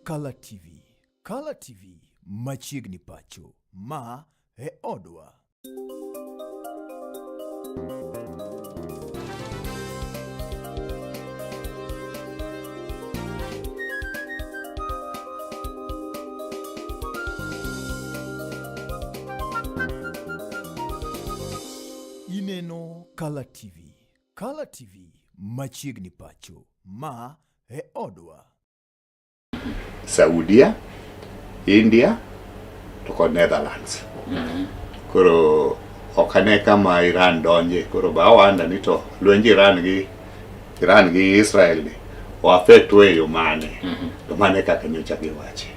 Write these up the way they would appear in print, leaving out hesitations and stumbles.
Kala TV. Kala TV machiegni pacho. Ma e odwa. Ineno Kala TV. Kala TV machiegni pacho. Ma e odwa. Saudia, India to kod Netherlands. Koro ok ane kama Iran donje. Koro ba awanda ni to lwenj Iran gi Israel ni o affect e yo mane? To mane kaka nyocha giwache.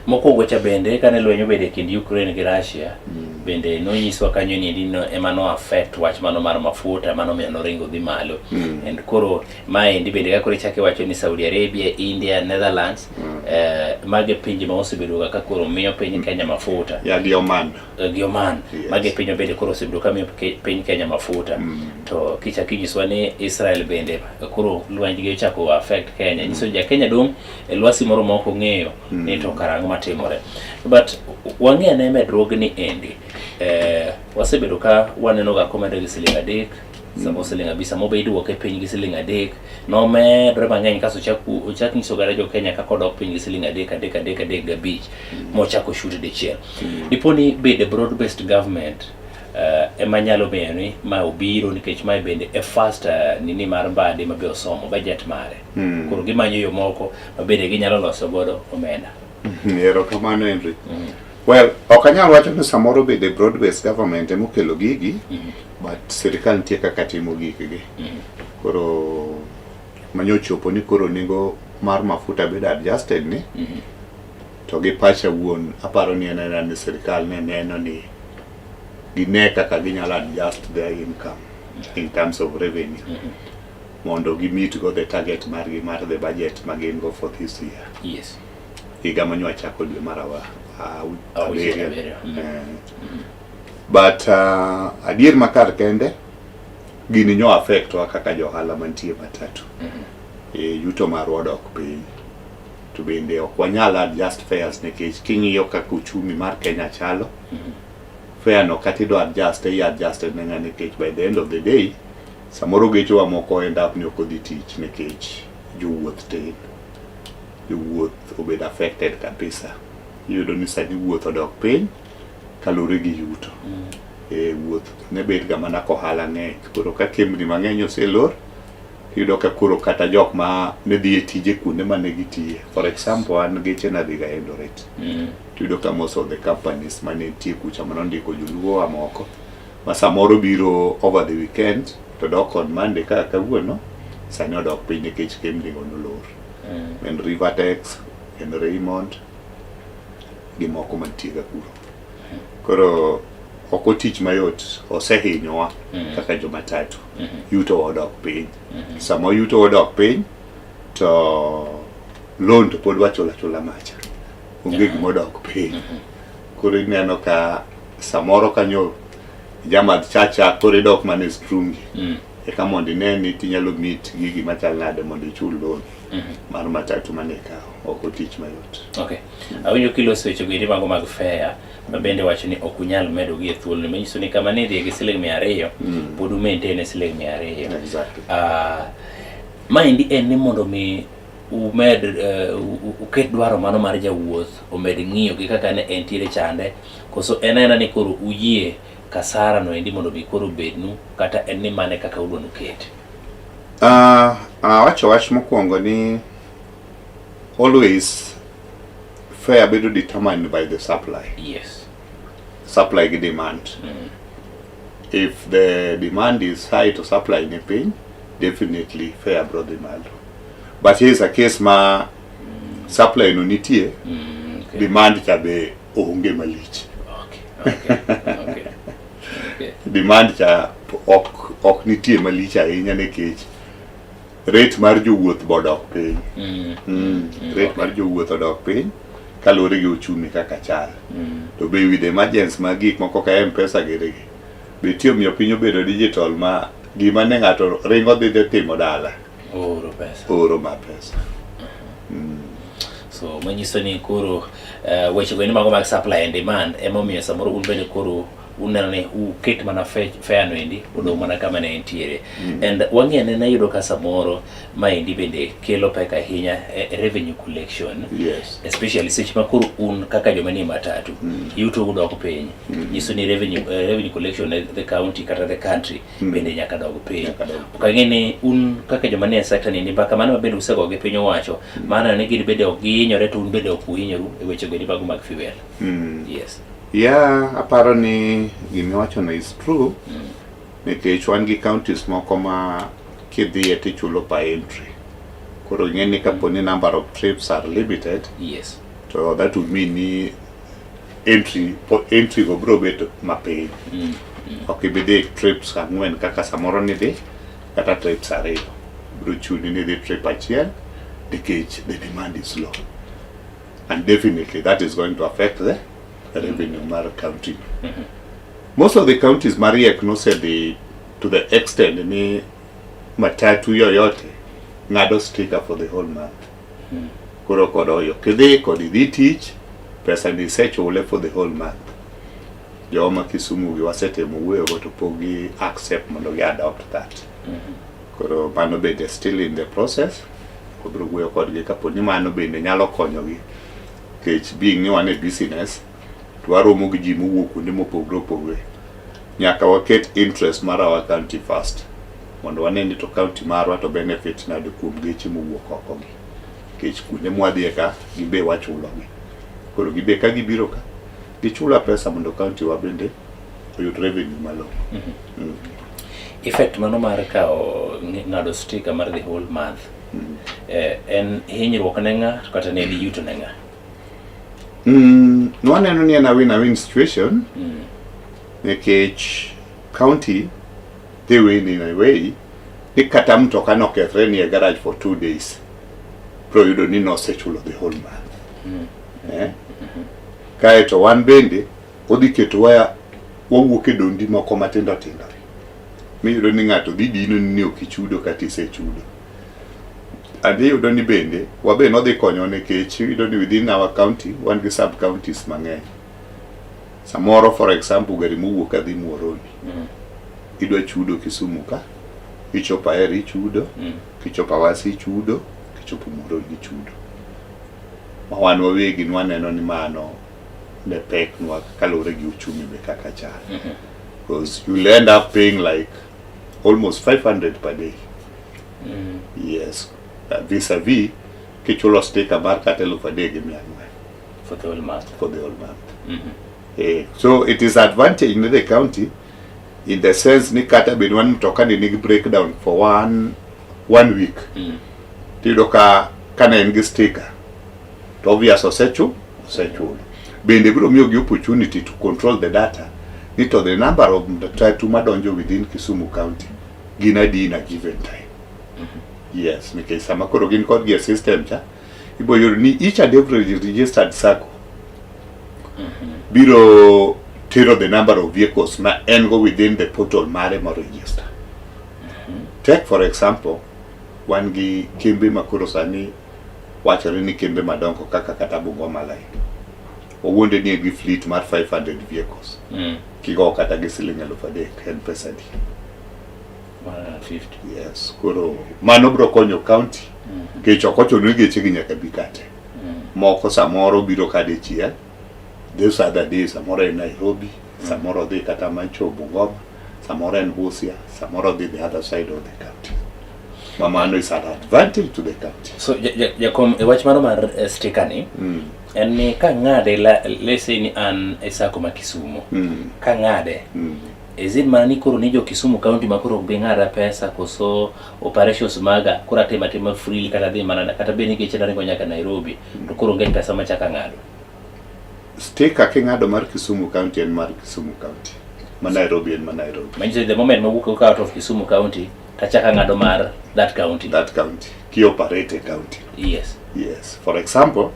Mokwongo cha bende kane lweny obedo e kind Ukraine gi Russia, bende nonyiswa kanyo ni endi no ema no affect wach mano mar mafuta mano miyo noringo dhi malo. And koro maendi bende ka koro ichako iwacho ni Saudi Arabia, India, Netherlands, magi e pinje ma osebedo ga ka koro miyo piny Kenya mafuta. Ya, gi Oman. Gi Oman. Yes. Magi e piny bende koro osebedo ka miyo piny Kenya mafuta. To kichako inyiswa ni Israel bende koro lwenjgi ochako affect Kenya, nyiso ja Kenya dong' e lwasi moro ma ok ong'eyo ni to karang'o matimore. But wang'e ane medruogni endi, wasebedo ka waneno ga komedo gi siling 3, samoro siling 5, samoro be iduoke piny gi siling 3. Nomedore mang'eny kasto ochak nyiso oganda jo Kenya kaka odok piny gi siling 3, 3, 3, 3.5, mochako shoot dichiel. Dipo ni bede broad based government ema nyalo miyo ni ma obiro, nikech mae bende e first nini mar Mbadi ma be osomo budget mare. Koro gimanyo yo moko ma bende ginyalo loso godo omenda. Erokamano, Henry. Well, ok anyal wacho ni samoro bede broad based government ema okelo gigi, but sirikal nitie kaka timo gikgi. Koro manyo chopo ni koro nengo mar mafuta bedo adjusted ni to gi pacha wuon aparo ni en ena ni sirikal ne neno ni gine kaka ginyalo adjust their income in terms of revenue mondo gi meet go the target margi mar the budget ma gin go for this year. Higa manyo chako dwe mar 6. 7. 7. But adier makar kende gini nyo affect wa kaka johala mantie matatu. Yuto marwa odok piny to bende ok wanyal adjust fares nikech king'iyo kaka uchumi mar Kenya chalo, fare no kata idwa adjust, i adjust ne ng'a? Nikech by the end of the day samoro gechewa moko end up ni ok odhi tich nikech jowuoth tin. Jowuoth obedo affected kabisa. Iyudo ni sani wuoth odok piny kaluwore gi yuto. Wuoth ne bet ga mana kohala ng'eny. Koro ka kembni mang'eny oselor, iyudo ka koro kata jok ma ne dhi e tije kuonde mane gitiye, for example, an geche nadhi ga Eldoret, tiyudo ka most of the companies mane nitie kucha manondiko joluo moko ma samoro biro over the weekend to dok on Monday kaka kawuono, sani odok piny nikech kembni go nolor. En Rivertex, en Raymond gi moko mantie ga kuro. Koro ok otich mayot, osehinyowa kaka jomatatu. Yuto wa odok piny. Sama yuto odok piny to loan to pod wachulo achula macha, onge gima odok piny. Koro ineno ka samoro kanyo jamadh chacha koro idok mana e strungi eka mondo ine ni tinyalo meet gigi machal nade mondo ichul loan mar matatu mane ikawo. Ok otich mayot. Okay. Awinjo kiloso weche go eri mago mag fare ma bende wacho ni ok unyal medo gi e thuoloni, manyiso ni kama ne idhiye gi siling 200, pod u maintain e siling 200. Exactly. Maendi en ni mondo mi umed uket dwaro mano mar jawuoth omed ng'iyo gi kaka ne entiere chande, koso en aena ni koro uyie kasara no endi mondo mi koro bednu, kata en ni mane kaka udwa nuket? Awacho wach mokwongo ni always fare bedo determined by the supply. Supply gi demand. If the demand is high to supply ni piny, definitely fare bro dhi malo. But here's a case ma supply no nitie, demand cha be onge malich. Demand cha ok nitie malich ahinya nikech rate mar jowuoth bodok piny. Rate mar jowuoth odok piny kaluwore gi uchumi kaka chal. To be with emergence mag gik moko ka M-Pesa giri gi be tiyo miyo piny obedo digital ma gima ne ng'ato ringo dhi dhi timo dala Oro pesa. Oro ma pesa. So manyiso ni koro weche go mago mag supply and demand emomiyo samoro un bende koro uneno ni uket mana fare no endi odong' mana kama ne entiere. And wang'i anena yudo ka samoro maendi bende kelo pek ahinya e revenue collection, especially seche ma koro un kaka joma nie matatu yuto udok piny, nyiso ni revenue collection ne the county kata the country bende nyaka dog piny. Nyaka dog. Ok ang'e ni un kaka joma nie sector ni mbaka mano ma bende usego gi piny owacho mano ni gin bende ok gihinyore to un bende ok uhinyoru e weche go mago mag fuel? Yes. Yeah, aparo ni gimiwachono is true nikech wan gi counties moko ma kidhiye tichulo per entry. Koro ing'e ni kapo ni number of trips are limited, to that would mean ni entry go biro bet mapiny. Ok ibi dhi trips ang'wen kaka samoro nidhi kata trips ariyo. Biro chuni ni idhi trip achiel nikech the demand is low. And definitely that is going to affect the revenue mar county. Most of the counties mariek nosedhi to the extent ni matatu yoyote ng'ado sticker for the whole month. Koro kod oyo kidhi kod idhi tich, pesa ni isechule for the whole month. Joma Kisumu gi wasetemo wuoyogo to pok gi accept mondo gi adopt that. Koro mano bende still in the process. Wabiro wuoyo kodgi kapo ni mano bende nyalo konyogi. Nikech being ni wan e business, to waromo gi ji mowuok kuonde mopogore opogore. Nyaka waket interest mar our county first. Mondo wane ni to county marwa to benefit nade kuom geche mowuok oko gi. Nikech kuonde mwadhiye ka, gibe wachulogi. Koro gibe ka gibiro ka, gichula pesa mondo county wa bende oyud revenue malong'o. Effect mano mar kawo ng'ado sticker mar the whole month en hinyruok ne ng'a to kata ne en yuto ne ng'a? Nwaneno ni en a win-win situation nikech county dhi win in a way ni kata mtoka nokethre ni e garage for 2 days, bro yudo ni nosechulo the whole month. Eh? Kaeto wan bende odhi ketowa wawuok e dondi moko matindo tindo miyudo ni ng'ato dhi dino ni ok ichudo kata isechudo. And iyudo ni bende wabe nodhi konyowa nikech iyudo ni within our county wan gi sub counties mang'eny. Samoro, for example, gari mowuok kadhi Muhoroni idwa chudo Kisumu ka, kichopo Ahero ichudo, kichopo Awasi ichudo, kichopo Muhoroni ichudo. Ma wan wawegi nwaneno ni mano ne peknwa kaluwore gi uchumi be kaka chal. Because you'll end up paying like almost 500 per day. Yes. Vis-a-vis kichulo sticker mar kata 3,400 For the whole month. For the whole month. So it is advantage in the county in the sense ni kata bed wan mtoka ni nigi breakdown for one week, tiyudo ka kane en gi sticker to obvious osechulo. Bende biro miyo gi opportunity to control the data ni to the number of matatu madonjo within Kisumu County gin adi in a given time. Yes, nikech sama koro gin kod gi e system cha, ibo yudo ni each and every registered sacco biro tero the number of vehicles ma en go within the portal mare mo register. Take for example, wan gi kembe ma koro sani wachore ni kembe madongo kaka kata Bungoma Line. Owuonde ni en gi fleet mar 500 vehicles. Kigo kata gi siling 3,000 en pesa adi? 150. Yes, koro mano biro konyo county. Nikech ok ochuno ni geche gi nyaka bi kate. Moko samoro biro ka dichiel, this other day samoro en Nairobi, samoro odhi kata mancho Bungoma, samoro en Busia, samoro odhi the other side of the county. Ma mano is an advantage to the county. So jakom, e wach mano mar sticker ni, en ni ka ng'ade la, let's say ni an e sacco ma Kisumu, ka ng'ade, is it mana ni koro ni jo Kisumu County ma koro ok bi ng'ada pesa, koso operations maga koro atimo atima freely, kata dhi mana kata bed ni geche ringo nyaka Nairobi to koro onge pesa machaka ng'ado? Sticker king'ado mar Kisumu County en mar Kisumu County. Ma Nairobi en ma Nairobi. Manyiso ni the moment mawuok out of Kisumu County tachaka ng'ado mar that county. That county. Ki operate e county. Yes. Yes. For example,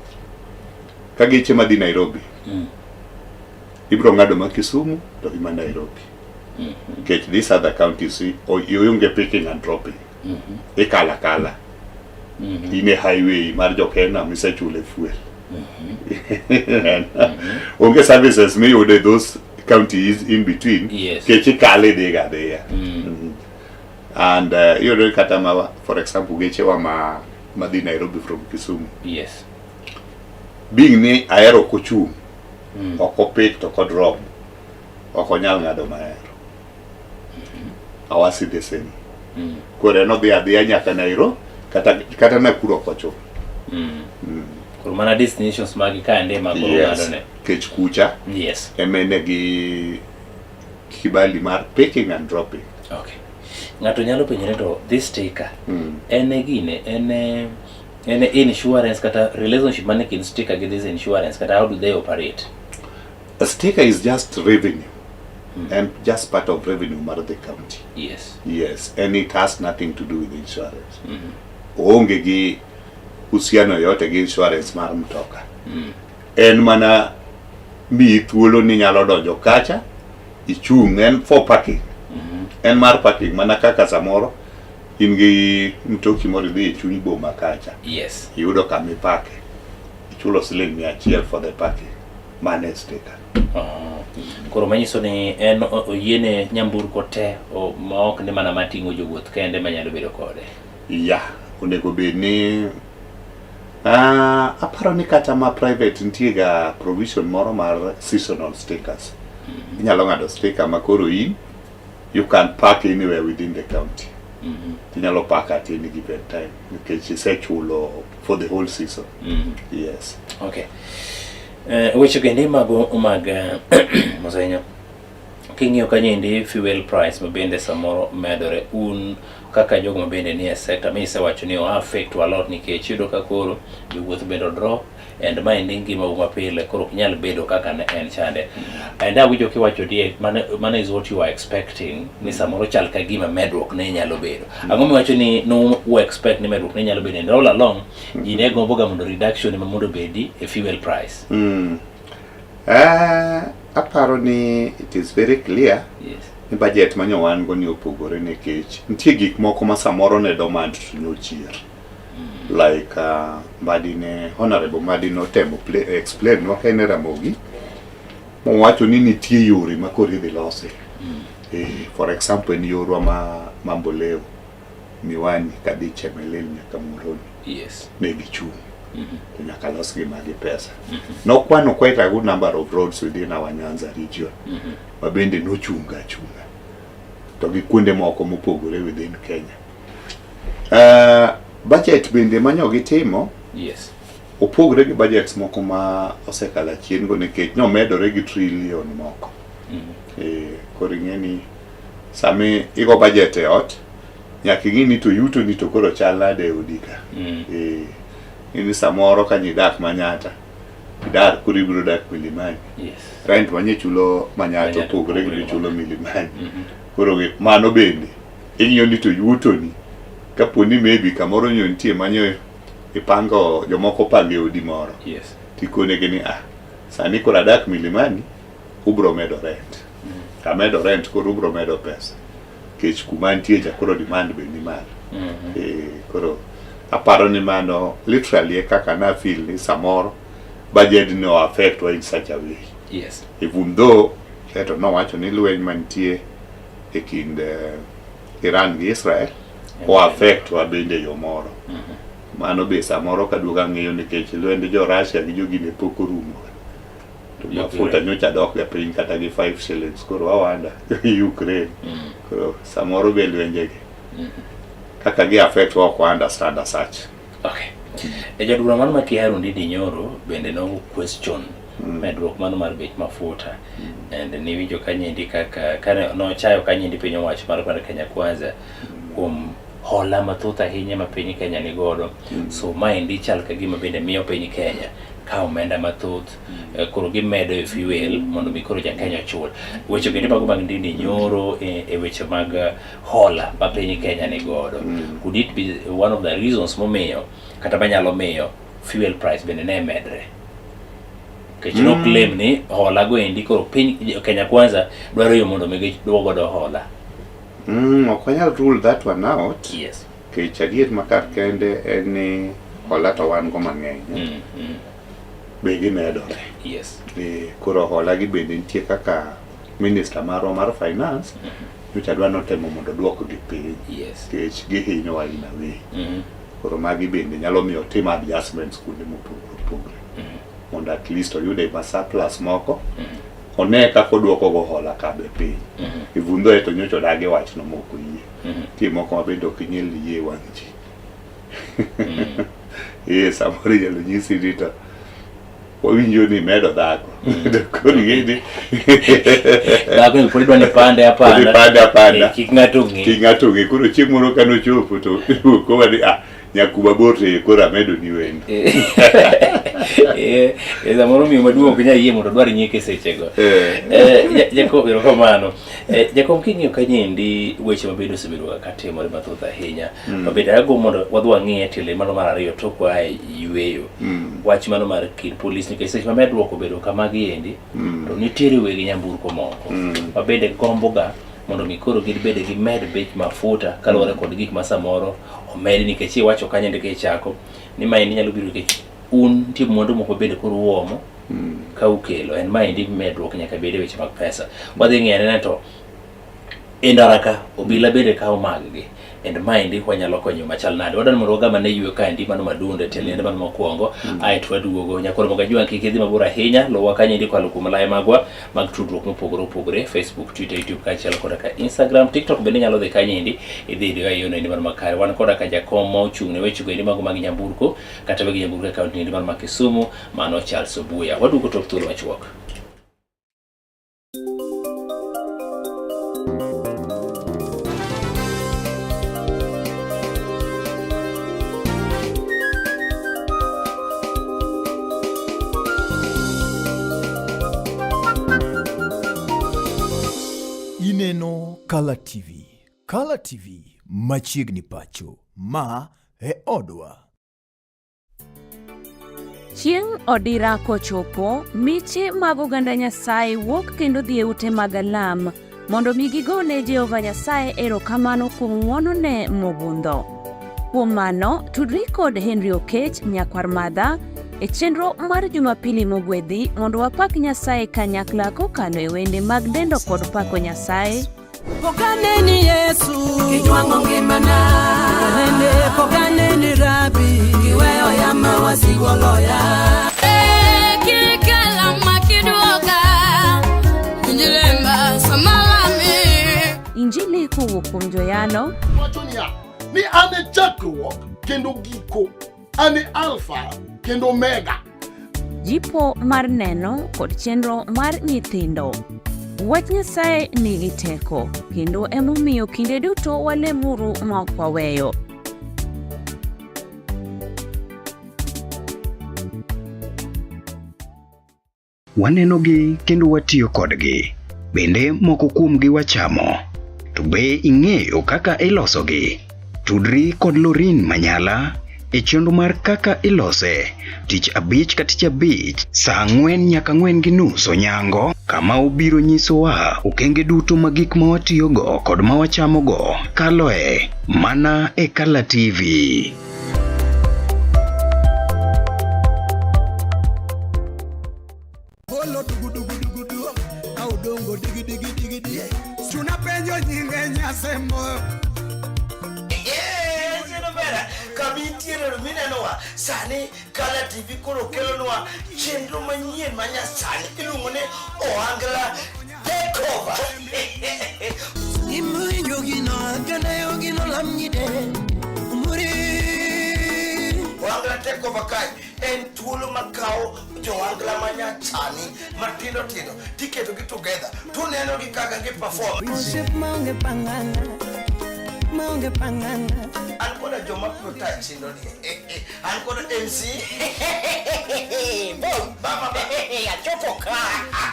ka geche madhi Nairobi, ibiro ng'ado ma Kisumu to gi ma Nairobi. Nikech these other counties ionge picking and dropping. Ikalo akala. In e highway mar jo Kenya misechule fuel. Onge services miyudo e those counties in between. Kech ikale idhiga adhiya. And iyudo kata ma, for example, gechewa ma madhi Nairobi from Kisumu. Being ni Ahero ok ochung', ok opick to ok drop, ok onyal ng'ado Mahero. Awasi the same. Koro en odhi adhiya nyaka Nairobi kata Nakuru ok ochuno. Koro mana destinations magi kande ma koro ng'ado ne. Kech kucha emene gi kibali mar picking and dropping. Okay. Ng'ato nyalo penjore to this sticker en e gine en e en e insurance kata relationship mane kind sticker gi this insurance kata how do they operate? A sticker is just revenue and just part of revenue mar the county. Yes, and it has nothing to do with insurance. Oonge gi uhusiano yoyote gi insurance mar mtoka. En mana miyi thuolo ni inyalo donjo kacha ichung', en for parking. En mar parking mana kaka samoro in gi mtoki moro idhi e chuny boma kacha. Iyudo kama ipake. Ichulo siling 100 for the parking. Mano e sticker. Oh. Koro manyiso ni en oyiene nyamburko te ma ok ni mana mating'o jowuoth kende manyalo bedo kode. Ya, onego bed ni aparo ni kata ma private nitie ga provision moro mar seasonal stickers. Inyalo ng'ado sticker ma koro in you can park anywhere within the county. Inyalo park at any given time nikech isechulo for the whole season. Yes. Okay. Weche bende mago mag Mosenya king'iyo kanyo endi fuel price ma bende samoro medore un kaka jogo ma bende nie sector mi isewacho ni o affect a lot nikech iyudo ka koro jowuoth bende drop and ma endi ngimau mapile koro ok nyal bedo kaka ne en chande. And awinjo kiwacho ni mano is what you are expecting ni samoro chal ka gima medruok ne nyalo bedo. Ang'o miwacho ni no u expect ni medruok ne nyalo bedo and all along ji ne gombo ga mondo reduction ema mondo obedi e fuel price. Aparo ni it is very clear ni budget manyo wan go ni opogore nikech nitie gik moko ma samoro ne demand to nochier. Like Mbadi ne Honorable Mbadi notemo explain nwa ka en e Ramogi mowacho ni nitie yore ma koro idhi losi. For example en yorwa ma Mamboleo Miwani kadhi Chemelil nyaka Muhoroni. Ne gichung'. To nyaka losgi magi pesa. Nokwano quite a good number of roads within our Nyanza region. Ma bende nochung' achung'a. To gi kuonde moko mopogore within Kenya. Budget bende manyo gitimo opogore gi budgets moko ma osekalo achien go nikech nomedore gi trillion moko. Koro ing'e ni sami igo budget e ot nyaka ing'i ni to yuto ni to koro chal nade e odi ka. Ni samoro ka nyidak Manyatta, idar koro ibiro dak Milimani. Rent manyichulo Manyatta opogore gi michulo Milimani. Koro mano bende ing'iyo ni to yuto ni kapo ni maybe kamoro nyo nitie manyo ipango jomoko opango e odi moro. Tikonegi ni sani koro adak Milimani ubro medo rent. Kamedo rent koro ubro medo pesa. Kech kuma nitie cha koro demand be ni malo. Koro aparo ni mano literally e kaka na feel ni samoro budget no affect wa in such a way. Even though eto nowacho ni lweny mantie e kind Iran gi Israel o affect wa bende e yo moro. Mano be samoro kaduogo ang'iyo nikech lwend jo Russia gi jogine pok orumo. To mafuta nyocha dok ga piny kata gi 5 shillings koro wawanda Ukraine. Koro samoro be lwenjegi kaka gi affect wa ok wa understand as such. Okay. E jod bura mano ma Kiaru Ndindi Nyoro bende no question medruok mano mar bech mafuta. And niwinjo kanyendi kaka kane nochayo kanyendi piny owacho mar Kenya Kwanza kuom hola mathoth ahinya ma piny Kenya ni godo. So maendi chal ka gima bende miyo piny Kenya ka omenda mathoth koro gimedo e fuel mondo mi koro ja Kenya ochul. Weche bende mago mag Ndindi Nyoro e weche mag hola ma piny Kenya ni godo. Could it be one of the reasons momiyo kata manyalo miyo fuel price bende ne medre? Nikech no claim ni hola go endi koro piny Kenya Kwanza dwaro yo mondo mi giduog godo hola. Ok wanyal rule that one out. Nikech adier ma kar kende en ni hola to wan go mang'eny. Be gimedore. Yes. Koro hola gi bende nitie kaka minister marwa mar finance nyocha dwa notemo mondo oduokgi piny. Yes. Nikech gihinyowa in a way. Koro magi bende nyalo miyo otim adjustments kuonde mopogore opogore. Mondo at least oyude ma surplus moko. One kaka oduoko go hola ka be piny. Even though to nyocha odagi wachno mok oyie. Nitie moko ma bende ok inyal yie wang' ji. Samoro inyalo nyisi ni to wawinjo ni imedo dhako. To koro ing'e ni Dhako ni pod idwa ni pande apanda. Pod ipande apanda. Kik ng'ato ng'e. Kik ng'ato ng'e. Koro chieng' moro ka nochopo to kowa ni ah nyakuba bor to koro amedo ni wendo. Samoro miyo maduong' ok nyal yie mondo odwar nyieke sechego. Jakom, erokamano. Jakom, king'iyo kanyendi weche mabende osebedo ka timore mathoth ahinya. Mabende agombo mondo wadhi wang'iye tiende mano mar ariyo tok waa e yueyo. Wach mano mar kind polis nikech seche ma medruok obedo kamagi endi to nitiere weg nyamburko moko mabende gombo ga mondo mi koro gibed gimed bech mafuta kaluwore kod gik ma samoro omedi nikech iwacho kanyo ndike ichako ni maendi nyalo biro nikech un nitie mwandu moko bende koro uomo ka ukelo en maendi medruok nyaka bed e weche mag pesa. Wadhi ng'iyo anena to e ndara ka obila bende kawo mag gi and maendi wanyalo konyo machal nade. Wadwaro mondo wagam ane yweyo kaendi mano madundo e tiende mano mokwongo aeto waduogo. Nyakoro Mogajwang' kik idhi mabor ahinya, luwwa kanyo endi kokalo kuom lai magwa mag tudruok mopogore opogore, Facebook, Twitter, YouTube kaachiel koda ka Instagram, TikTok bende inyalo dhi kanyo endi idhi yudo e yono endi mano makare. Wan koda ka jakom ma ochung' ne weche go endi mago mag nyamburko kata weg nyamburko e kaunti endi mano ma Kisumu, mano Charles Obuya. Waduogo tok thuolo machuok. Ineno Kala TV. Kala TV machiegni pacho. Ma e odwa. Chieng' odira kochopo, miche mag oganda Nyasaye wuok kendo dhi e ute mag alam mondo mi gigone Jehova Nyasaye erokamano kuom ng'wonone mogundho. Kuom mano, tudri kod Henry Okech Nyakwar Madha e chenro mar Jumapili mogwedhi mondo wapak Nyasaye kanyakla kokalo e wende mag dendo kod pako Nyasaye. Pokaneni Yesu Kijwang'o ngimana Nene pokaneni Rabi Kiweyo yama wasigu oloya Kikela makiduoka Injilemba samalami Injili kowuok kuom Joyalo Wacho niya, ni an e chakruok kendo giko, an e Alfa kendo Omega. Jipo mar neno kod chenro mar nyithindo. Wach Nyasaye nigi teko kendo emomiyo kinde duto walemuru ma ok waweyo. Wanenogi kendo watiyo kodgi. Bende moko kuomgi wachamo. To be ing'eyo kaka ilosogi? Tudri kod Lorin Manyala e chenro mar kaka ilose tich abich ka tich abich saa 4 nyaka 4:30 onyango, kama obiro nyisowa okenge duto ma gik ma watiyogo kod ma wachamogo kaloe mana e Kala TV. Polo dugu dugu dugu du, au dongo digi digi digi di. Tunapenjo nyinge nyasembo. Kamintiere minenowa sani Kala TV koro kelonwa chenro manyien ma nyasani iluongo ni Ohangla Takeover. Ohangla Takeover kae en thuolo makawo jo-ohangla manyasani matindo tindo tiketogi together tuneno gi kaka gi perform. An koda joma protect chenro ni. An koda MC. Baba ba. Achopo ka.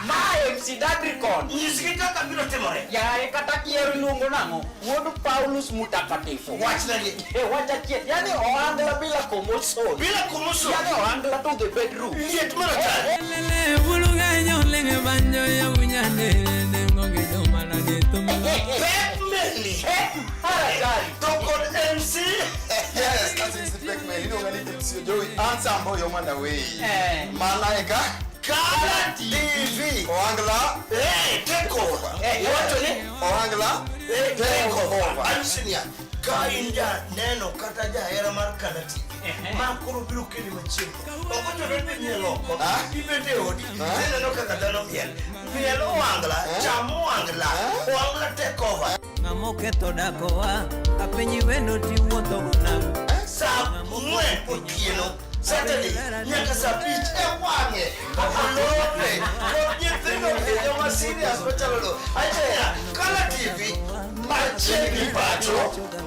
Ma MC Dadricon. Nyisgi kaka biro timore. Yaye kata kiero iluongo nang'o? Wuod Paulus Mutakatifu. Wachnagi. Wach achiel. Yani ohangla bila commotion. Bila commotion. Yani ohangla to the bedroom. Liet maratari. Pep Meli. Maratari. To kod MC. MC Joey answer mboyo mana wei. Mana eka Kala TV. Ohangla. Eh, take over. Wacho ni Ohangla. Eh, take over. Ansinia. Ka in ja neno kata jahera mar Kala TV. Ma koro biro keli machiegni. Ok ochuno ni miel oko. Ibet e odi. Tineno kaka dhano miel. Miel ohangla, cham ohangla. Ohangla take over. Ng'ama oketho dakowa apenji wendo tiwuotho go nang'o Saa 4 otieno Saturday nyaka saa 5 e wang'e olope kod nyithindo e joma serious machalo lo acheya Kala TV machiegni pacho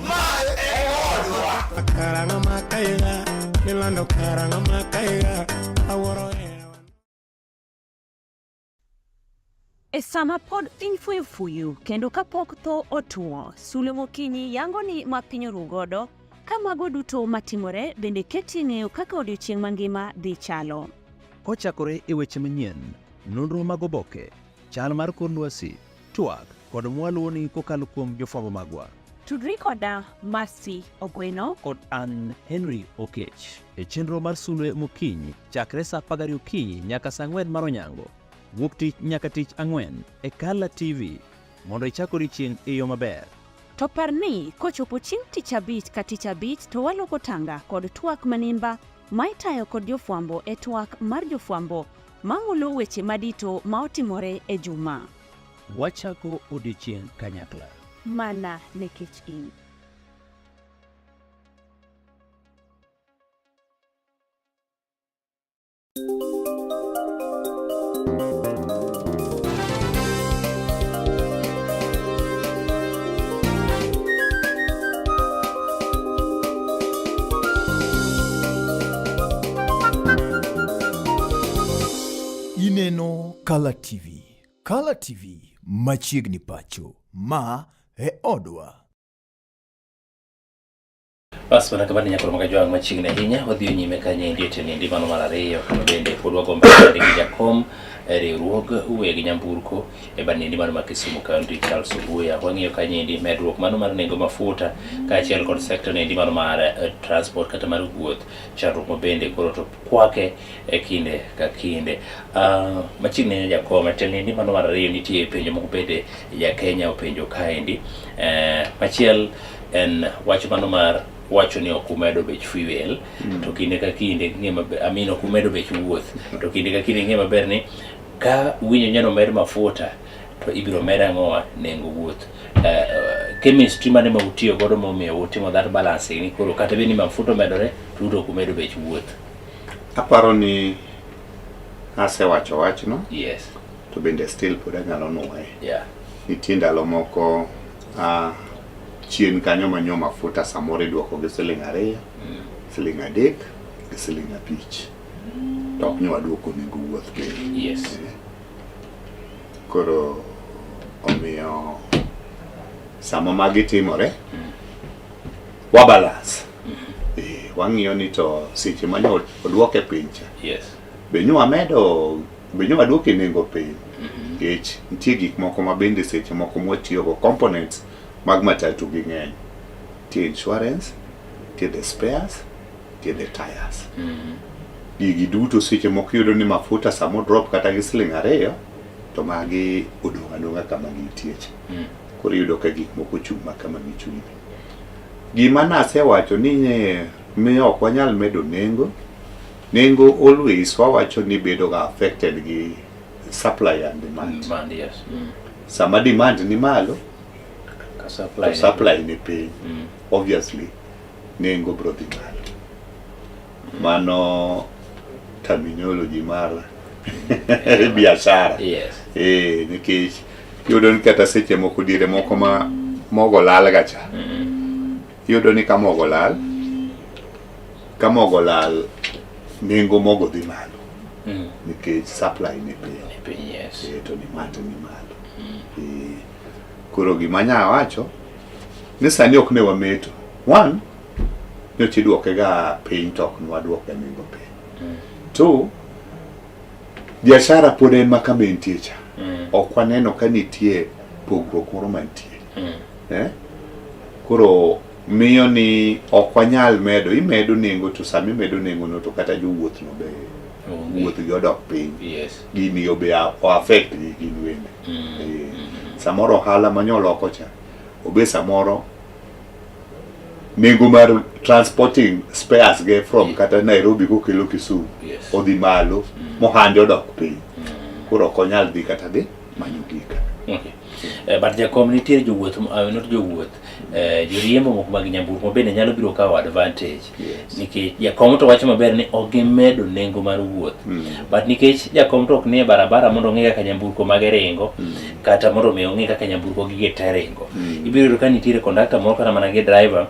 ma e odwa. Karanga makaiga, milando karanga makaiga, awuoro hera. E sama pod piny fuyo fuyu kendo kapok tho otuo, Sulwe Mokinyi yango ni ma piny oru godo, ka mago duto matimore bende keti ng'eyo kaka odiochieng' mangima dhi chalo. Kochakore e weche manyien, nonro mag oboke, chal mar kor lwasi, twak kod mwaluwoni kokalo kuom jofwambo magwa. Tudri koda Mercy Ogweno kod an Henry Okech e chenro mar Sulwe Mokinyi chakre saa 12 okinyi nyaka saa 4 mar onyango, wuok tich nyaka tich ang'wen e Kala TV mondo ichak odiechieng' e yo maber. To par ni kochopo chieng' tich abich ka tich abich to waloko tanga kod twak manimba ma itayo kod jofwambo e twak mar jofwambo mamulo weche madito ma otimore e juma. Wachako odiechieng' kanyakla. Mana nikech in. Ineno Kala TV. Kala TV machiegni pacho. Ma e odwa. Bas mana kamano nyakoro mag ajwang' machiegni ahinya wadhiyo nyime kanyo endi e tenendi mano mar ariyo kendo bende pod wago mbaka gi jakom e riwruog weg nyamburko e banendi mano mar Kisumu County Charles Obuya. Wang'iyo kanyo endi medruok mano mar nengo mafuta kaachiel kod sekta nendi mano mar transport kata mar wuoth, chandruok ma bende koro to kwake e kinde ka kinde. Machiegni ahinya jakom, e tenendi mano mar ariyo nitie penjo moko bende ja Kenya openjo kaendi. Machiel en wach mano mar wacho ni ok umedo bech fuel to kinde ka kinde ng'e maber, I mean ok umedo bech wuoth to kinde ka kinde ng'e maber ni ka winjo nyalo med mafuta to ibiro med ang'owa nengo wuoth. Chemistry mane ma utiyo godo momiyo utimo that balancing ni koro kata bed ni mafuta omedore to uto ok umedo bech wuoth? Aparo ni asewacho wachno. Yes. To bende still pod anyalo nuoye. Yeah. Nitie ndalo moko chien kanyo manyo mafuta samoro iduoko gi siling 2, siling 3 gi siling 5. To ok nyo waduoko nengo wuoth piny. Yes. Koro omiyo sama magi timore wa balance. Wang'iyo ni to seche manyo oduoke piny cha. Yes. Be nyo wamedo, be nyo waduoke nengo piny. Nikech nitie gik moko ma bende seche moko mwatiyogo, components mag matatu gi ng'eny. Nitie insurance, nitie the spares, nitie the tires. Gigi duto seche moko iyudo ni mafuta samo drop kata gi siling 2 to magi odong' adong'a kama gintie cha. Koro iyudo ka gik moko ochung' ma kama gichung'e. Gima nasewacho ni miyo ok wanyal medo nengo, nengo always wawacho ni bedo ga affected gi supply and demand. Demand, yes. Sama demand ni malo, Ka supply to supply ni piny. Obviously, nengo bro dhi malo. Mano terminology mar biashara. Yes. Nikech iyudo ni kata seche moko diere moko ma mogo lal ga cha. Iyudo ni ka mogo lal, ka mogo lal, nengo mogo dhi malo. Nikech supply ni piny. Ni piny, yes. To demand ni malo. Koro gima anya wacho ni sani ok ne wameto. One, nyocha iduoke ga piny to ok nwaduoke nengo piny. Two, biashara pod en ma kama entie cha. Ok waneno ka nitie pogruok moro mantie. Koro Miyo ni ok wanyal medo, imedo nengo to sama imedo nengo no to kata jowuoth no be wuoth gi odok piny. Yes. Gini obe o affect gi gin wende. Samoro ohala manyoloko cha obe samoro nengo mar transporting spares ge from kata Nairobi kokelo Kisumu Yes. odhi malo mohande odok piny. Koro ok onyal dhi kata dhi manyo gika. Okay. But jakom nitie jowuoth, not jowuoth, joriembo moko mag nyamburko bende nyalo biro kawo advantage. Nikech jakom to wacho maber ni ok gimedo nengo mar wuoth. But nikech jakom to ok nie barabara mondo ong'e kaka nyamburko mage ringo, kata mondo mi ong'e kaka nyamburko gige te ringo. Ibiro yudo ka nitiere kondakta moro kata mana gi driver,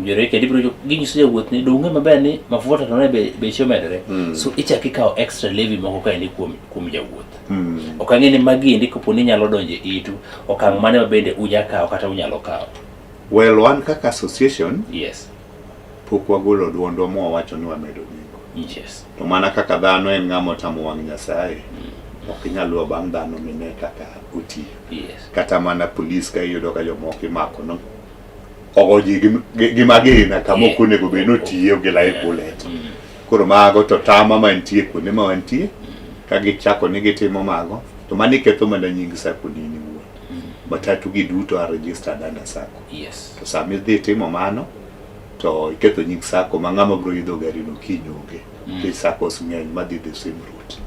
jore kendo ibiro ginyiso jawuoth ni dong' ung'e maber ni mafuta to ne beche omedore. So ichako ikawo extra levy moko kaendi kuom jawuoth. Ok ang'e ni magi endi kopo ni nyalo donjo e itu, okang' mane ma bende uja kawo kata unyalo kawo. Well, wan kaka association Yes. pok wagolo duondwa mwawacho ni wamedo nengo. Yes. To mana kaka dhano en ng'ama otamo wang' Nyasaye, ok inyal luwo bang' dhano mine kaka otiyo. Yes. Kata mana polis ka iyudo ka jomoko imako no ogo ji gi magina kama ok onego bed ni otiyo gi live bullet. Koro mago to tama mantie kuonde ma wantie ka gichako ni gitimo mago to mano iketho mana nying sacco ni in iwuon. Matatu gi duto are registered under sacco. Yes. To sama idhi timo mano to iketho nying sacco ma ng'ama biro idho gari no kiny onge. Nikech saccos ng'eny madhi the same route.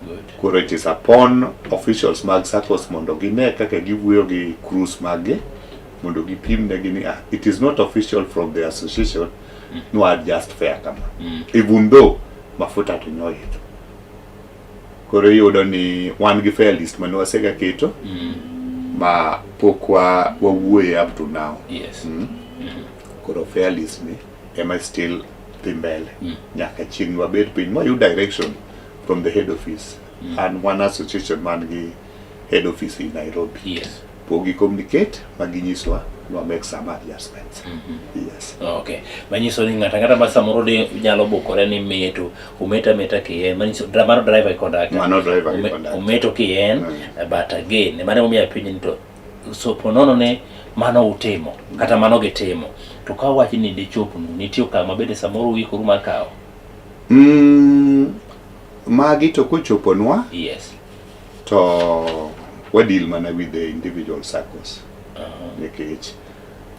Good. Koro it is upon officials mag saccos mondo gine kaka giwuoyo gi crews mag gi mondo gipim negi ni it is not official from the association no adjust fare kama. Even though mafuta to nyoidho. Koro iyudo ni wan gi fare list mane wasega keto ma pok wawuoye up to now. Yes. Koro fare list ni ema still dhi mbele nyaka chieng' wabed piny mwayud direction from the head office. And one association man gi head office in Nairobi. Yes. Pok gi communicate ma ginyiswa ni wa make some adjustments. Yes. Okay. Manyiso ni ng'ato ang'ata ma samoro de nyalo bukore ni meto, ometo ameta kien, manyiso mano driver gi conductor. Mano driver gi conductor. Ometo kien, but again, mano emomiyo apenjo ni to so ponono ne mano utimo, kata mano gitimo. To ka wach ni dichopnu, nitie okang' ma bende samoro uikoru mar kawo? Magi to kochoponwa, Yes. to wa deal mana with the individual saccos. Nikech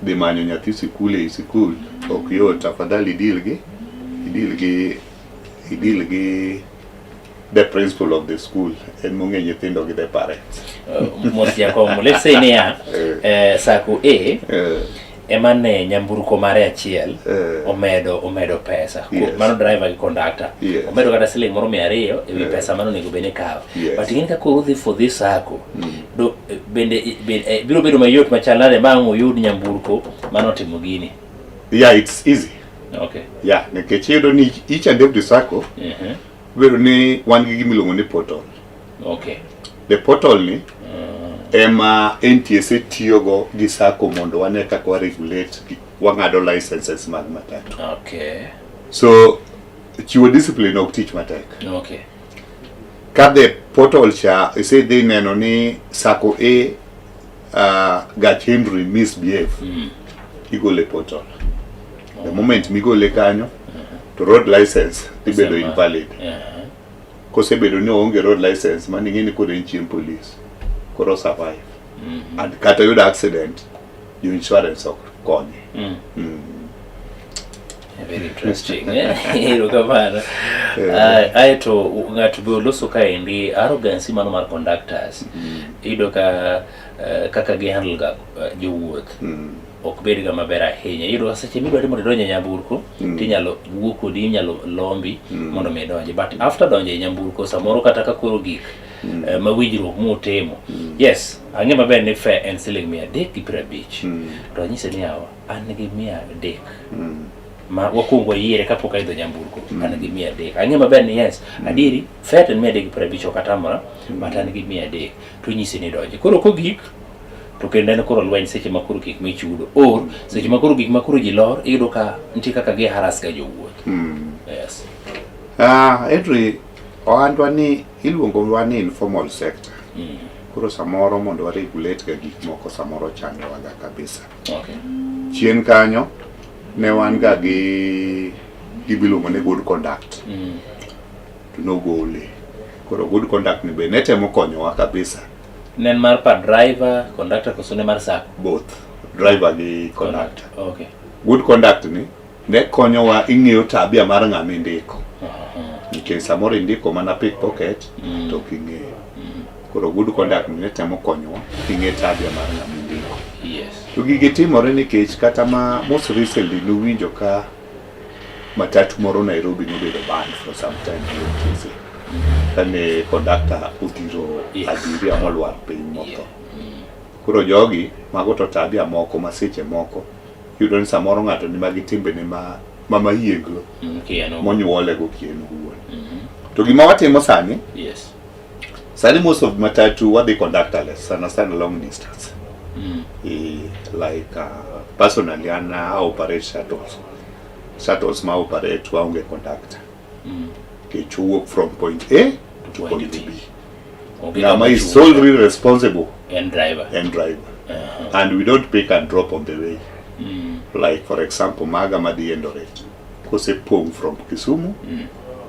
dhi manyo nyathi sikul ei sikul ok yot, afadhali ideal gi the principal of the school en mong'e nyithindo gi the parents. Mos jakom, let's say niya, sacco A ema ne nyamburko mare achiel omedo pesa. Yes. Mano driver gi conductor. Yes. Omedo kata siling moro 200 ewi pesa mano onego bed ni kawo. Yes. But ing'e ka koro udhi for this sacco, do bende biro bedo mayot machal nade ma ang' uyud nyamburko mano otimo gini? Yeah, it's easy. Okay. Yeah, nikech iyudo ni each and every sacco bedo ni wan gi gima iluongo ni portal. Okay. The portal ni ema NTSA tiyogo gi sacco mondo wane kaka wa regulate wang'ado licenses mag matatu. Okay. So chiwo discipline ok tich matek. Okay. Ka the portal cha isedhi neno ni sacco A gach Henry misbehave, igole portal. The moment migole kanyo to road license dhi bedo invalid. Kosebedo ni oonge road license, mano ing'e ni koro en chien police. Koro survive. And kata yudo accident, jo insurance ok konye. Very interesting. Erokamano. Aeto ng'ato be oloso kaendi arrogance mano mar conductors. Iyudo ka kaka gi handle ga jowuoth ok bed ga maber ahinya. Iyudo ka seche midwaro mondo idonj e nyamburko tinyalo wuo kodi, inyalo lombi mondo mi idonji. But after donjo e nyamburko samoro kata ka koro gik ma winjruok mutimo. Yes, ang'e maber ni fare en siling 350. To anyise ni yawa, an gi 300. Ma wakwongo wayiere kapok aidho nyamburko, an gi 300. Ang'e maber ni yes, adieri fare to en 350 ok atamora, but an gi 300. To inyisi ni donji. Koro kogik to kendo en koro lweny seche ma koro gik michudo or seche ma koro gik ma koro ji lor iyudo ka nitie kaka gi harass ga jowuoth. Yes. Henry, ohandwa ni iluongo wa ni informal sector. Koro samoro mondo wa regulate ga gik moko samoro chandowa ga kabisa. Okay. Chien kanyo ne wan ga gi gima iluongo ni good conduct. To nogole. Koro good conduct ni be ne temo konyowa kabisa. Ne en mar pa driver, conductor koso ne mar sacco? Both. Driver gi conductor. Okay. Good conduct ni ne konyowa ing'eyo tabia mar ng'ama indiko. Nikech samoro indiko mana pickpocket to ok ing'eyo. Koro good conduct ni ne temo konyowa ing'e tabia mar ng'ama indiko. Yes. To gigi timore nikech kata ma most recently nuwinjo ka matatu moro Nairobi nobedo banned for some time gi NTSA. Kane conductor odhiro abiria molwar piny motho. Koro jogi mago to tabia moko ma seche moko iyudo ni samoro ng'ato ni magi timbene ma ma mayienglo Kieno. monyuole go kien owuon. To gima watimo sani Yes. sani most of matatu wadhi conductorless sana sana long distance. Like personally an I operate shuttles. Shuttles ma operate waonge conductor. Nikech owuok from point A to point B. Onge Ng'ama ng'ama is chung'. solely responsible En driver. en driver. And we don't pick and drop on the way. Like for example, maga madhi Eldoret. Kosepong' from Kisumu,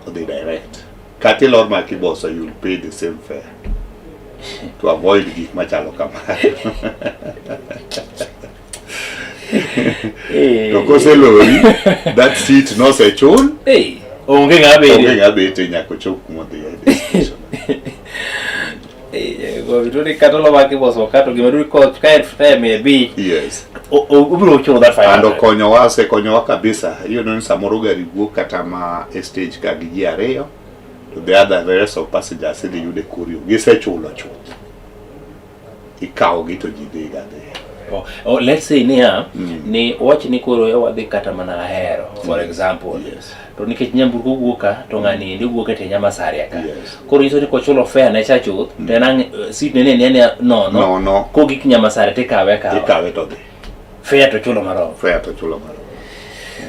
odhi direct. Kata ilor ma Kibosa, you'll pay the same fare. To avoid gik machalo kamano. To koselori, that seat nosechul. Hey, onge ng'ama bete. Onge ng'ama bete nyaka ochop kuma odhiye destination. Vituri kata lo ma Kibosa kato gima duri koth ka en fare mia abich. Yes. Obiro chulo that And 500. okonyowa, osekonyowa kabisa. Iyudo ni samoro gari wuok kata ma e stage ka gi ji ariyo, to the other the rest of passengers idhi yudo e kor yo. Gisechulo chuth. Ikawogi to ji dhi ga dhi. Oh, let's say niya, ni wach ni koro e wadhi kata mana Ahero, for example. To nikech nyamburko wuok ka, to ng'ani endi wuok e tie Nyamasaria ka. Koro nyiso ni kochulo fare ne cha chuth, to en ang' seat ne ni en nono. Nono. Kogik Nyamasaria tikawe akawa. Ikawe to dhi. Fare to chulo marom. Fare to chulo marom.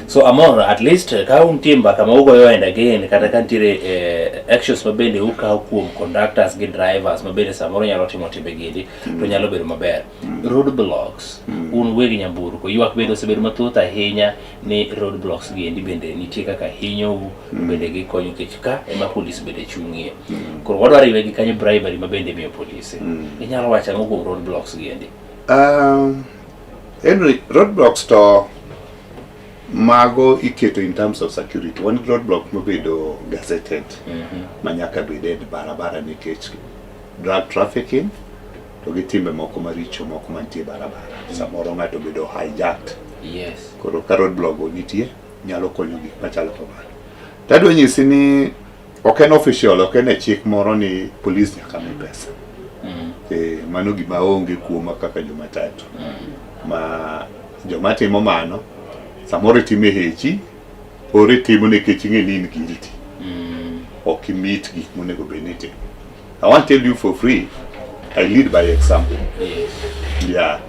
So amor at least ka untie mbaka ma ugoyo and again kata ka nitiere actions ma bende ukawo kuom conductors gi drivers ma bende samoro nyalo timo timbe giendi to nyalo bedo maber. Road blocks un weg nyamburko ywak bende osebedo mathoth ahinya ni road blocks giendi bende nitie kaka hinyou to bende gikonyo nikech ka ema polis bende chung'ie. Koro wadwaro riwe gi kanyo bribery ma bende imiyo polise. Inyalo wacho ang'o kuom road blocks giendi? Henry, roadblocks to mago iketo in terms of security. Wan gi roadblock mobedo gazetted ma nyaka bed e barabara nikech drug trafficking to gi timbe moko maricho moko mantie e barabara. Samoro ng'ato obedo hijacked. Yes. Koro ka roadblock go nitie, nyalo konyo gik machalo kamano. To adwa nyisi ni ok en official, ok en e chik moro ni police nyaka mi pesa. Mano gima onge kuoma kaka jomatatu. Ma joma timo mano, samoro itimo e hechi, or itimo nikech ing'e ni in guilty. Ok imit gik monego bed ni itimo. I want to tell you for free, I lead by example. Yes. Yeah.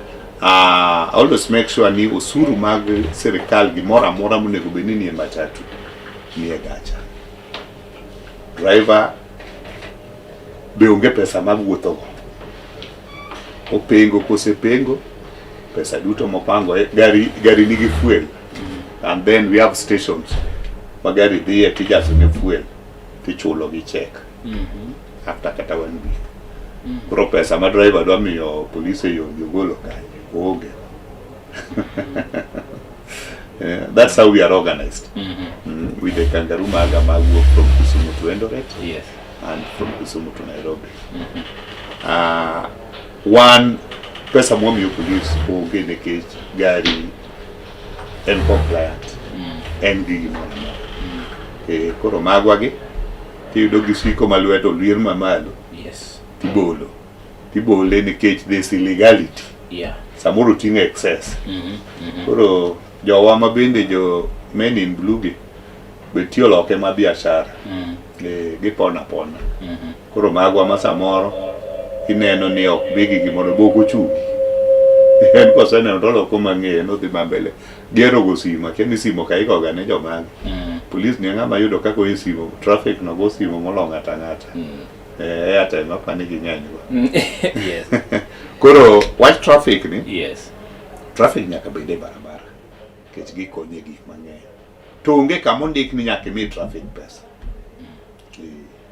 I always make sure ni osuru mag sirikal gimoro amora monego bed ni nie matatu nie gacha. Driver be onge pesa mag wuothogo. Opengo kosepengo, pesa duto mopango e gari, gari nigi fuel. And then we have stations ma gari dhiye tijaso ne fuel tichulo gi check after kata one week. Koro pesa ma driver dwa miyo police e yo jogolo kanyo onge. Yeah, that's how we are organized. With the kangaroo maga ma wuok from Kisumu to Eldoret. Yes. And from Kisumu to Nairobi. One pesa mwamiyo police onge nikech gari en compliant. En gi gimoro amora. Koro magwa gi tiyudo gi siko ma lweto olier mamalo. Yes. Tibolo. Tibole nikech there's illegality. Yeah. Samoro oting'o excess. Koro jowa ma bende jo men in blue gi be tiyo loke ma biashara. Gipona pona. Koro magwa ma samoro ineno ni ok bigi gimoro bok ochungi. En koseneno to oloko mang'eye nodhi ma mbele. Gero go simo, akia ni simo ka igoga ne jomage. Police ni ng'ama yudo kaka oye simo, traffic no go simo molo ng'ato ang'ata. Airtime apani ging'eny go. Yes. Koro wach traffic ni. Yes. Traffic nyaka bed e barabara. Nikech gikonyo e gik mang'eny. To onge kama ondik ni nyaka imi traffic pesa.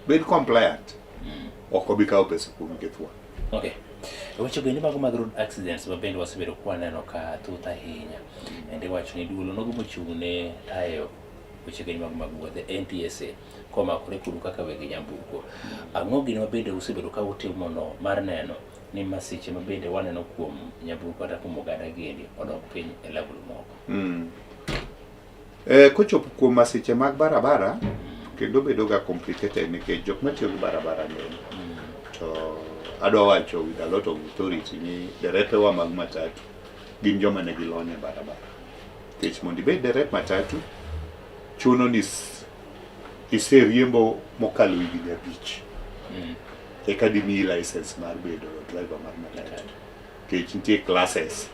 Bed compliant. Ok obi kawo pesa kuomi githuon. Okay. Weche bende mago mag road accidents ma bende wasebedo kwaneno ka thoth ahinya. Ende iwacho ni duol onogo mochung' ne tayo weche geni mag mag wuoth NTSA komakore kodu kaka weg nyamburko. Ang'o gini ma bende usebedo ka utimo no mar neno ni masiche ma bende waneno kuom nyamburko kata kuom oganda giendi odok piny e level moko? Kochopo kuom masiche mag barabara, kendo bedo ga complicated nikech jok matiyo gi barabara ng'eny. To adwa wacho with a lot of authority ni derepewa mag matatu gin joma nigi lony e barabara. Nikech mondo ibed derep matatu, chuno ni iseriembo mokalo higni 5 eka dimiyi license mar bedo driver mar matatu. Nikech nitie classes.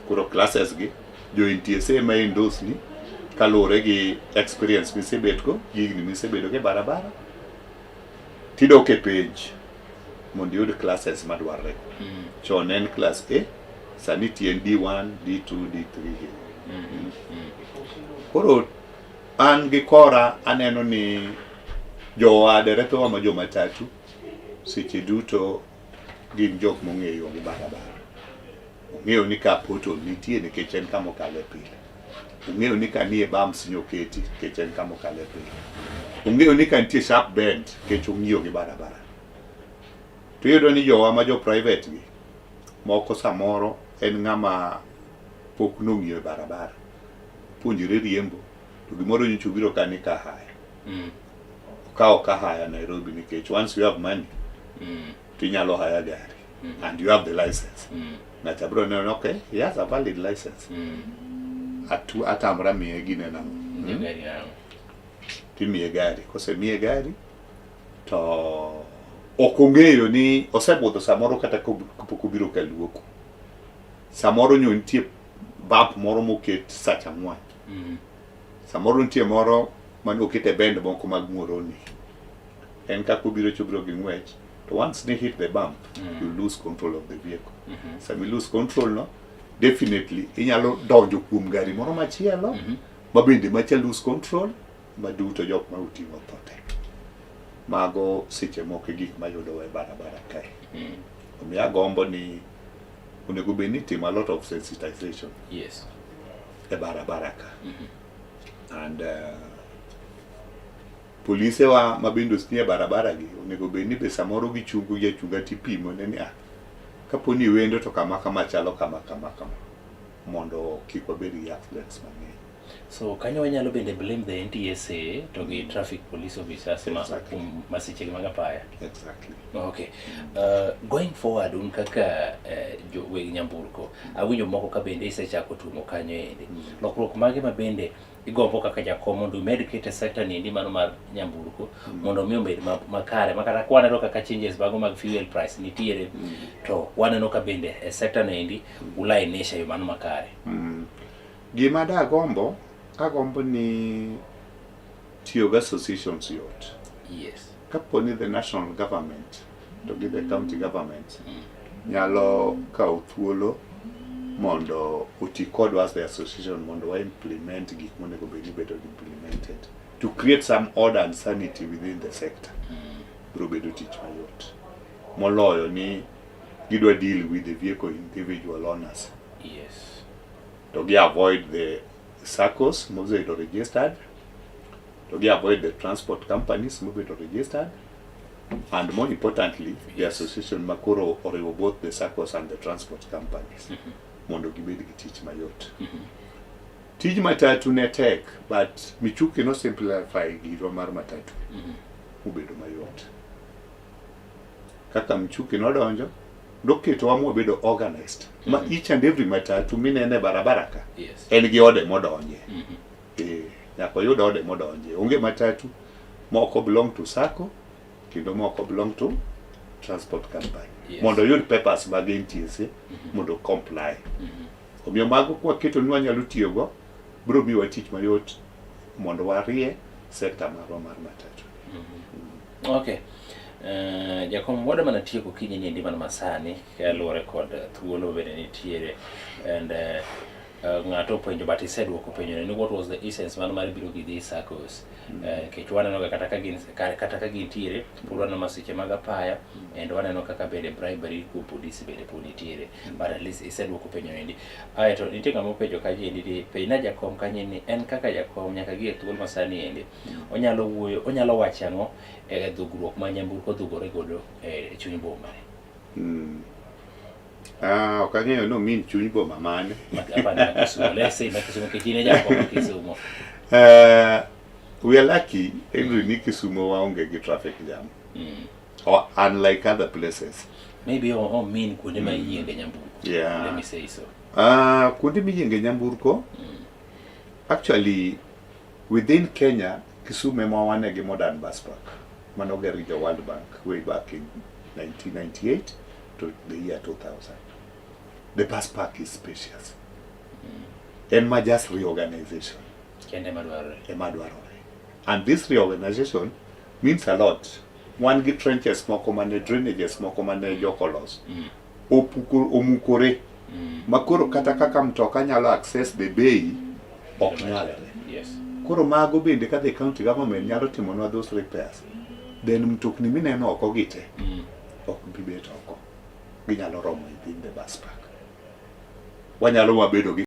Koro classes gi jo NTSA ema endorse ni kaluwore gi experience misebetgo, gi higni misebedo go e barabara, tidok e penj mondo iyud classes madwarre. Chon en class A, sani tie en D1, D2, D3. Koro an gi kora aneno ni jowa derepewa ma jo matatu seche duto gin jok mong'eyo gi barabara. Ong'eyo ni ka pothole nitie nikech en kama okale pile. Ong'eyo ni ka nie bumps nyoketi nikech en kama okale pile. Ong'eyo ni ka nitie sharp bend nikech ong'iyo gi barabara. To iyudo ni jowa ma jo private gi moko samoro en ng'ama pok nong'iyo e barabara. Puonjore riembo to gimoro nyocha obiro ka ni ka haya. Okawo ka haya Nairobi nikech once you have money to inyalo haya gari and you have the license. Ng'acha biro neno ni okay, he has a valid license. Atamra miye gine nang'o. Gari nang'o? Timiye gari. Kosemiye gari to ok ong'eyo ni osebudho samoro kata kapok obiro ka luoko. Samoro nyo nitie bump moro moket sacha ang'wen. Samoro nitie moro mane oket e bend moko mag Muhoroni. En kaka obiro chobiro gi ng'wech to once they hit the bump you lose control of the vehicle. Sama i lose control no definitely inyalo donjo kuom gari moro machielo ma bende macha lose control ma duto jok ma oting'o tho te. Mago seche moko e gik mayudowa e barabara kae. Omiyo agombo ni onego bed ni itimo a lot of sensitization e barabara ka. And polisewa ma bende nie barabara gi onego bed ni be samoro gichungo gi achunga tipimo ne ni ah kapo ni wendo to kama kama chalo kama kama kama mondo kik wabed gi accidents mang'eny. So kanyo wanyalo bende blame the NTSA to gi traffic police officers ma kuom masiche mag apaya. Exactly. Okay. Going forward un kaka jo weg nyamburko, awinjo moko ka bende isechako tumo kanyo endi. Lokruok mage ma bende igombo kaka jakom mondo umed keto e sector ni endi mano mar nyamburko mondo mi obed makare ma kata kwaneno kaka changes mago mag fuel price nitiere to waneno ka bende e sector ni endi ulainisha yo mano makare. Gima dagombo, agombo ni tiyo gi associations yot. Kapo ni the national government to gi the county government nyalo kawo thuolo mondo oti kodwa as the association mondo wa implement gik monego bed ni bedo implemented to create some order and sanity within the sector. Biro bedo tich mayot moloyo ni gidwa deal with the vehicle individual owners. To gi avoid the SACCOs mosebedo registered, to gi avoid the transport companies mobedo registered, and more importantly the association makoro oriwo both the SACCOs and the transport companies mondo gibed gi tich mayot. Tij matatu ne tek, but Michuki no simplify girwa mar matatu mobedo mayot. Kaka Michuki nodonjo, noketowa mwabedo organized ma each and every matatu minene e barabara ka en gi ode modonje. Nyaka oyud ode modonje. Onge matatu moko belong to SACCO kendo moko belong to transport company. Mondo oyud papers mag NTSA mondo comply. Omiyo mago kwaketo ni wanyalo tiyogo biro miyowa tich mayot mondo warie sector marwa mar matatu. Okay. Jakom wada mana tieko kinyi ni endi mana masani kaluwore kod thuolo bende nitiere and Ng'ato openjo, but iseduoko penjo ni what was the essence mano mar biro gi these SACCOs? Nikech waneno ga kata ka gintiere, pod waneno masiche mag apaya and waneno kaka bende bribery kuom polisi bende pod nitiere, but at least iseduoko penjo endi. Aeto nitie ng'ama openjo kanyo endi ni penjna jakom kanyo ni en kaka jakom nyaka gi e thuolo masani endi onyalo wuoyo, onyalo wacho ang'o e dhugruok ma nyamburko dhugore godo e chuny boma ni? Ah, ok ang'eyo ni omin chuny boma mane. Apani ma Kisumu, let's say ma Kisumu, nikech in e jakom ma Kisumu. We are lucky, Henry, ni Kisumu waonge gi traffic jam. Or unlike other places. Maybe o mean kuonde ma iyienge nyamburko. Let me say so. Kuonde miyienge nyamburko, actually, within Kenya, Kisumu ema wane gi modern bus park manoger gi jo World Bank way back in 1998 to the year 2000. The bus park is spacious. En ma just reorganization kende madwarore. Ema dwarore. And this reorganization means a lot. Wan gi trenches moko mane, drainages moko mane jokolos opuko omukore makoro kata kaka mtoka nyalo access the bay ok nyalre. Koro mago bende ka the county government nyalo timonwa those repairs, then mtokni mineno oko gi te ok bi bet oko, ginyalo romo within the bus park. Wanyalo wabedo gi